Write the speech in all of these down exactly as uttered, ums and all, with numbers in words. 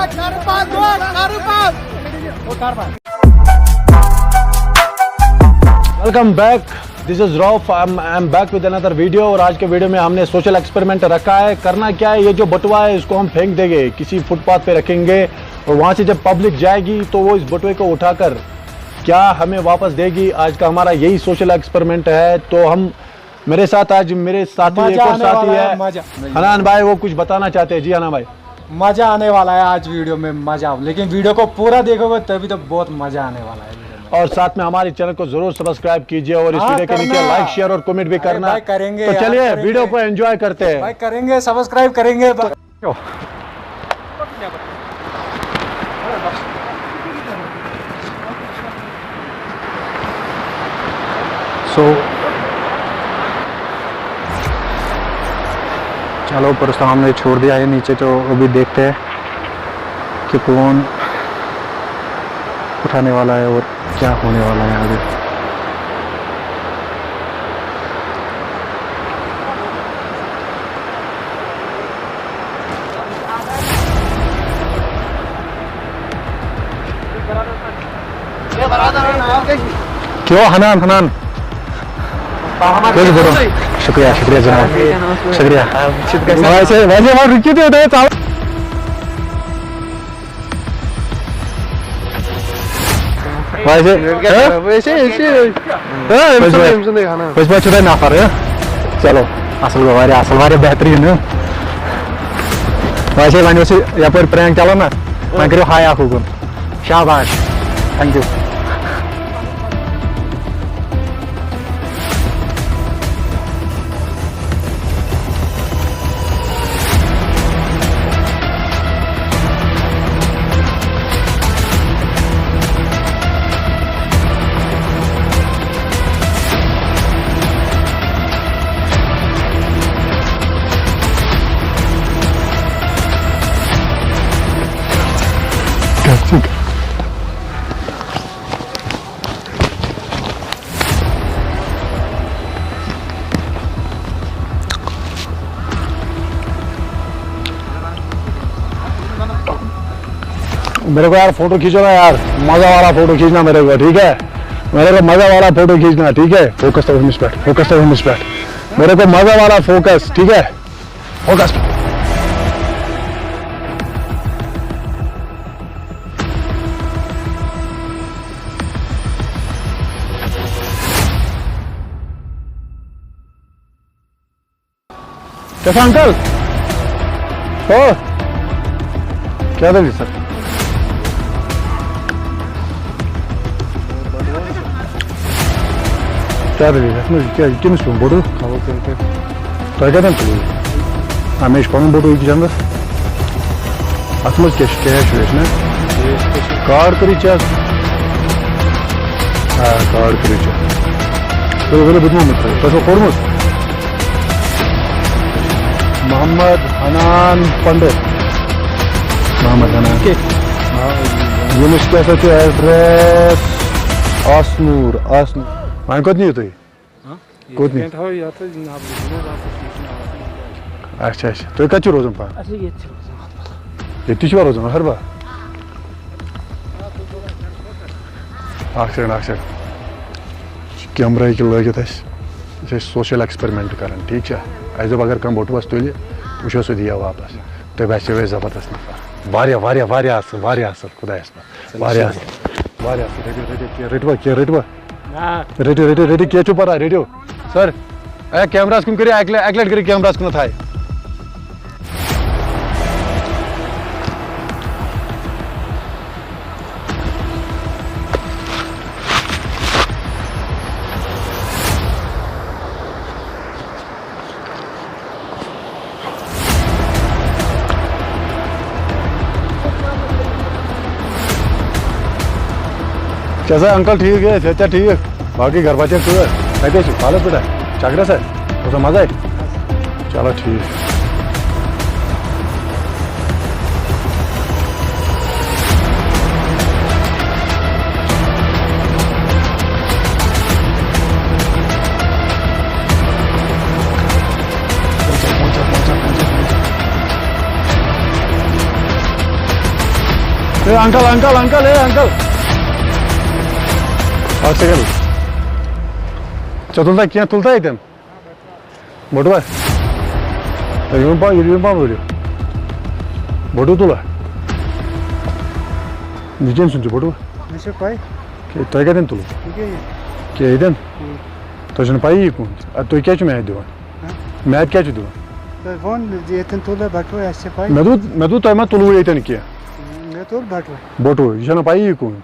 Welcome back. This is Rauf. I'm, I'm back with another video. और आज के video में हमने सोशल एक्सपेरिमेंट रखा है। करना क्या है, ये जो बटुआ है इसको हम फेंक देंगे, किसी फुटपाथ पे रखेंगे और वहाँ से जब पब्लिक जाएगी तो वो इस बटुए को उठाकर क्या हमें वापस देगी। आज का हमारा यही सोशल एक्सपेरिमेंट है। तो हम, मेरे साथ आज मेरे साथी, एक मजा और आने साथी वाला है, है मजा। हनान भाई, वो कुछ बताना चाहते हैं। जी हनान भाई। मजा आने वाला है आज वीडियो में, मजा। लेकिन वीडियो को पूरा देखोगे तभी तो बहुत मजा आने वाला है वीडियो में। और साथ में हमारे चैनल को जरूर सब्सक्राइब कीजिए और इस हाँ, वीडियो के नीचे करना। लाइक, शेयर और कमेंट भी अरे करना। भाई, करेंगे तो यार, चलिए करेंगे। वीडियो को एंजॉय करते हैं। भाई, करेंगे, सब्सक्राइब करेंगे। सो चलो, ऊपर तो हमने छोड़ दिया है, नीचे तो अभी देखते हैं कि कौन उठाने वाला है और क्या होने वाला है आगे। کیٛاہ ہنان ہنان؟ کیٛاہ چھُ ضروٗرت؟ شُکریہ، شُکریہ جناب۔ شُکریہ۔ ویسے، ویسے وۄنۍ رُکِو تُہۍ، تُہۍ ژاو۔ ویسے، ہہ؟ ویسے، ویسے۔ ہہ، أمۍ سُنٛدٕے، أمۍ سُنٛدٕے ہنا۔ پٔزۍ پٲٹھۍ چھُ تۄہہِ نفر، ہہ؟ چلو، اصل گوٚو، واریاہ اصل، واریاہ بہتریٖن، ہہ؟ ویسے وۄنۍ اوس یہِ یپٲرۍ پرٛینٛک چلان نا، وۄنۍ کٔرِو ہاے اکھ اُکُن۔ شاباش۔ Thank you۔ میرے کو یار فوٹو کھینچو نا یار، مزہ والا فوٹو کھینچنا میرے کو، ٹھیک ہے؟ میرے کو مزہ والا فوٹو کھینچنا، ٹھیک ہے؟ فوکس تو ہمس پہ، فوکس تو ہمس پہ۔ میرے کو مزہ والا فوکس، ٹھیک ہے؟ فوکس۔ کیٛاہ سا انکل؟ او، کیٛاہ دٔلیٖل سر؟ کیٛاہ دٔلیٖل؟ یَتھ منٛز کیٛاہ، یہِ کٔمِس پیوٚو بوٚڑُل؟ تۄہہِ کَتٮ۪ن تُلوٕ؟ آ، مےٚ چھُ پَنُن بوٚڑُل أکِس اَندَس۔ اَتھ منٛز کیٛاہ چھُ؟ کیش ویش نا؟ کارڈ کٔرِو چیک۔ آ، کارڈ کٔرِو چیک۔ ؤلِو، ؤلِو، بہٕ دِمو مےٚ تۄہہِ۔ تۄہہِ چھُوا کوٚڑمُت؟ محمد حنان پنڈت۔ محمد حنان۔ ییٚمِس کیٛاہ سا چھُ ایڈریس؟ آسنوٗر، آسنوٗر۔ وۄنۍ کوٚت نِیِو تُہۍ؟ ہاں؟ کوٚت نِیِو؟ ییٚتہِ تھاوو یَتھ حظ، نہ، بہٕ دِمو واپس، یہِ چھُنہٕ آسان۔ اچھا، اچھا۔ تُہۍ کَتہِ چھِو روزان پانہٕ؟ اچھا، ییٚتہِ چھِ روزان۔ ییٚتہِ چھِوا روزان؟ أہربل؟ اَکھ سیکنڈ، اَکھ سیکنڈ۔ یہِ چھُ کیمرہ ییٚکیٛاہ لٲگِتھ اَسہِ۔ أسۍ ٲسۍ سوشل ایکسپیرمنٹ کران، ٹھیٖک چھا؟ اَسہِ دوٚپ اگر کانٛہہ بوٚٹہٕ وَس تُلہِ، وٕچھو سُہ دِیا واپس۔ تۄہہِ باسیو اَسہِ زبردست نفر۔ واریاہ، واریاہ، واریاہ اَصٕل، واریاہ اَصٕل، خۄدایَس پَتھ۔ واریاہ اَصٕل، واریاہ اَصٕل۔ رٔٹِو، رٔٹِو، کینٛہہ رٔٹوا، کینٛہہ رٔٹوا؟ نہ۔ رٔٹِو، رٔٹِو، رٔٹِو، کینٛہہ چھُ پَرواے، رٔٹِو۔ سر، اے، کیمراہَس کُن کٔرِو اَکہِ لَ-، اَکہِ لَٹہِ کٔرِو کیمراہَس کُنَتھ ہاے۔ کیٛاہ سا انکل ٹھیٖک ہے، صحت چھا ٹھیٖک؟ باقٕے گرٕ بچہٕ چھِوا؟ کَتہِ ٲسِو؟ حالس پٮ۪ٹھا؟ چکرس ہا؟ اوسا مزے؟ چلو ٹھیٖک۔ A uncle, uncle, uncle, A uncle. اکھ سیکنڈ۔ ژےٚ تُل تہ کینٛہہ، تُل تہ اتٮ۪ن؟ بٹوا۔ تُہۍ یِیِو پا-، ییٚلہِ یِیِو پانہٕ ؤلِو۔ بٹوٕ تُلہ۔ یہِ کٔمۍ سُنٛد چھُ بٹوٕ؟ مےٚ چھِ پَے۔ کہِ تۄہہِ کَتٮ۪ن تُلوٕ؟ یہِ کیٛاہ یہِ؟ کہِ ییٚتٮ۪ن؟ اۭں۔ تۄہہِ چھُنہٕ پَیی یہِ کُہُنٛد؟ اَدٕ تُہۍ کیٛازِ چھُو میچ دِوان؟ ہہ؟ میچ کیٛازِ چھُ دِوان؟ تۄہہِ ووٚن زِ ییٚتٮ۪ن تُلو بٹوٕ، اَسہِ چھِ پَے۔ مےٚ دوٚپ، مےٚ دوٚپ تۄہہِ ما تُلوٕ ییٚتٮ۪ن کینٛہہ؟ مےٚ تُل بٹوٕ۔ بٹوٕ، یہِ چھَنہٕ پَیی یہِ کُہُنٛد؟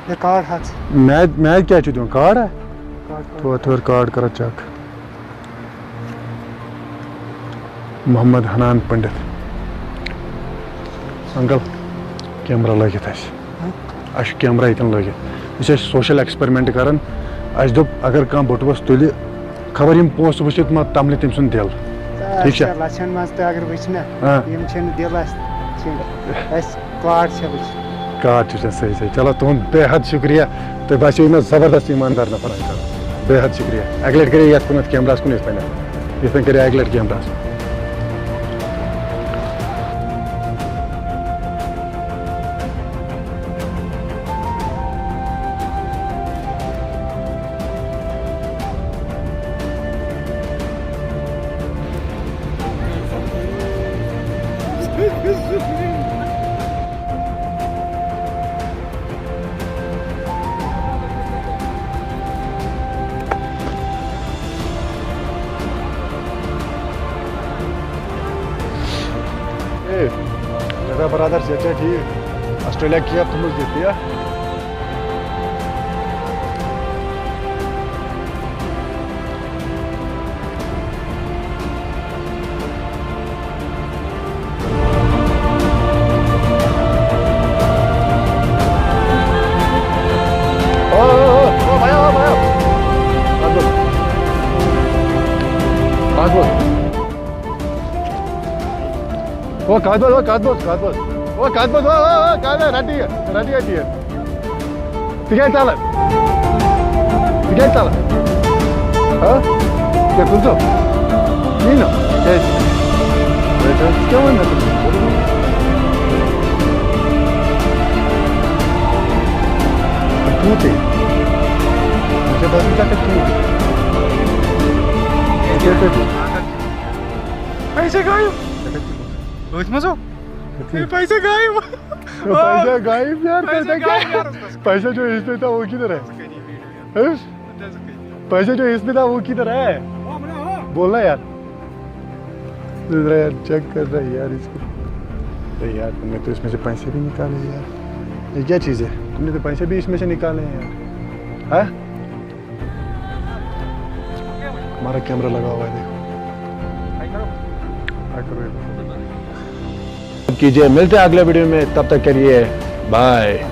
یہِ کارڈ ہَتھ۔ میچ، میچ کیٛازِ چھُ دِوان؟ کارڈ ہا؟ Card, card. تو تھٲر کارڈ کَرو check. Mohammad Hanan Pandit. Uncle, camera لٲگِتھ اَسہِ۔ ہہ؟ اَسہِ چھُ کیمرہ ییٚتٮ۪ن لٲگِتھ۔ أسۍ ٲسۍ سوشل ایکسپیرمنٹ کران۔ اَسہِ دوٚپ، اگر کانٛہہ بٹوَس تُلہِ، خبر یِم پونٛسہٕ وٕچھِتھ ما تَملہِ تٔمۍ سُنٛد دِل۔ آ، ٹھیٖک چھا؟ اَسہِ چھا لَچھَن منٛز تہِ اگر وٕچھِ نہ، ہاں۔ یِم چھِنہٕ دِل اَسہِ، چھِ اَسہِ کارڈ چھِ وٕچھِ۔ کارڈ چھُ وٕچھان، صحیح، صحیح۔ چلو، تُہُنٛد بے حد شُکریہ۔ تُہۍ باسیٚو مےٚ زبردست ایٖماندار نفر، انکل۔ بے حد شُکریہ۔ اَکہِ لَٹہِ کٔرِو یَتھ کُنَتھ کیمراہَس کُن یِتھ پٲٹھۍ۔ یِتھ پٲٹھۍ کٔرِو اَکہِ لَٹہِ کیمراہَس۔ اے، میرا برادر، صحت چھا ٹھیٖک؟ آسٹریلیا کیپ تھٲومٕژ دِتھ، تی ہا؟ او، او، او، او، بھیا، او، بھیا۔ پاس بوز۔ پاس بوز۔ او، کتھ بوز، او، کتھ بوز، کتھ بوز۔ او، کتھ بوز، او، او، او، کتھ بوز، رٹی، رٹی، رٹی۔ ژٕ کیٛازِ ژلان؟ ژٕ کیٛازِ ژلان؟ ہا؟ کیٛاہ کُن ژٕ؟ یی نہ۔ کیٛازِ؟ ہے، ژٕ کیٛاہ وَنان ژٕ؟ کوٗتٕے؟ ژےٚ باسان ژےٚ کَتہِ کوٗت؟ ژےٚ کَتہِ؟ پیسے غایب۔ ژےٚ کَتہِ کوٗت؟ أتھۍ منٛز ہو۔ کَتہِ؟ پیسے غایب۔ پیسہ غائب یار، پیسہ پیسہ غائب کیا؟ یار، اس کا۔ پیسہ جو اس پہ تھا، وہ کدھر ہے؟ ہیں؟ پیسہ جو اس پہ تھا، وہ کدھر ہے؟ بولنا یار۔ ذرا یار، چیک کر رہا ہے یار اس کو۔ ارے یار، تم نے تو اس میں سے پیسے بھی نکالے یار۔ یہ کیا چیز ہے؟ تم نے تو پیسے بھی اس میں سے نکالے ہیں یار۔ ہاں؟ ہمارا کیمرہ لگا ہوا ہے، دیکھو۔ کیا کرو یہ؟ کیجیے، ملتے ہیں اگلے ویڈیو میں، تب تک کے لیے بائے۔